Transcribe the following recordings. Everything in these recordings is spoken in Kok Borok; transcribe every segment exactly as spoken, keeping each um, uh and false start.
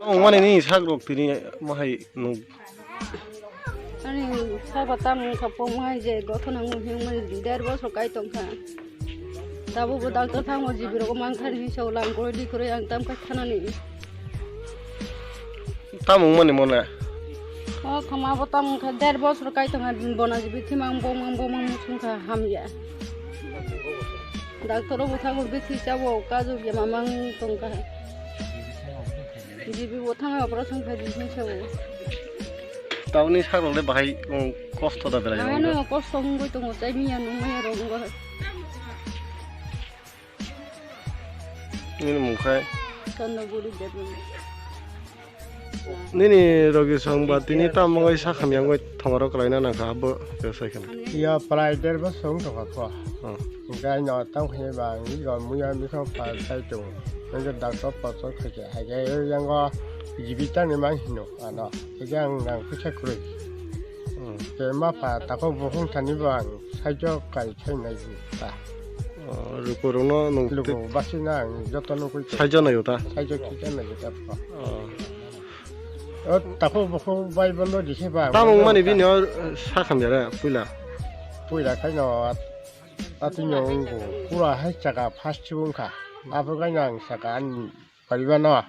Wngmani ni sak rok tini mahai nuk. Ani saba tamo wngkha pokmai je gothona wngwi himwi der bosor kai tongkha. Tabukbo doctor thango G B rok mankha hinwi sao lang kwrwi di kwrwi ang tamkha khanani. Tamo wngmani mona? O khama bo tamo wngkha der bosor kai tongkha bona G B thimang bomang bomang muchungkha hamya. Doctor bo thango bithi chao kajukya mamang tongkha. G B bo thangwi operation khai di hinwi sao. Tauni sak rok le bahai, um, kosto da belai. Ano kosto wngwi tongo, chai miya nung maya rok wngwi. Nini mung khai? Chondoguri Debbarma. Nini rogi song ba tini tamo wngwi sakhamya wngwi thongaro kwlaina nangkha abo sai khana. Ya prai der bosong tongkha ko. Hmm. Hingke aino tamo khe ba ang ego muya mikha pha sai tongo. Hingke doctor pochor khaikhe, haikhe yango G B tani mang hino ano. Hingke ang nang kisa kwrwi. Hmm. Ke ma pha tako bukhung thani bo ang saijo kai thai nai ta. Oh, lukurokno nung luku basina ang joto nukui. Saijo nai ta? Saijo kisa nai ta. Oh. O tako bukhung bai bondo dikhe ba. Tamo wngmani bini o sakhamya re puila. Puila khaino. Atwino wngkha, pura hai chaka first wngkha. Aphuru kaino ang saka ani pariba no.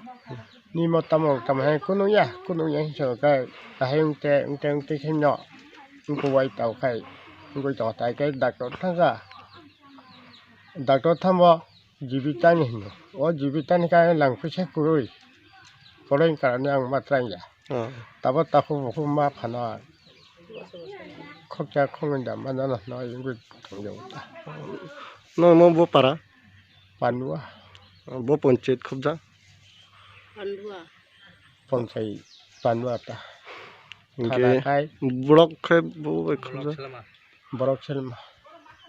Nimo tamo tamo hai kunu ya, kunu ya hinwi saka kahai wngte, wngte, wngte khe no. Wngkha wai tao khai, wngwi tao tai khe doctor thangkha. Doctor thambo G B tani hino. O G B tani khe lang pisa kwrwi. Kwrwi karani ang ma trai ya. Oh. Tabo takhuk bukhuk ma phano ang. Khokcha khongwi da ma jano hwnwi wngwi tongjago ta. Nokno bo para? Pandua. Bo ponchayat khobja? Pandua. Ponchayat Pandua ta. Hinkhe thana khai borok khe bo bai khobja? Borok Selma.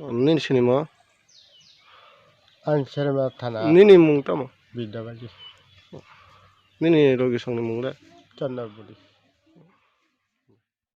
Nini sinimo? Ang Selma thana. Nini mung tamo? Bidya Baji. Nini rogi songni mung le? Chandra Budi.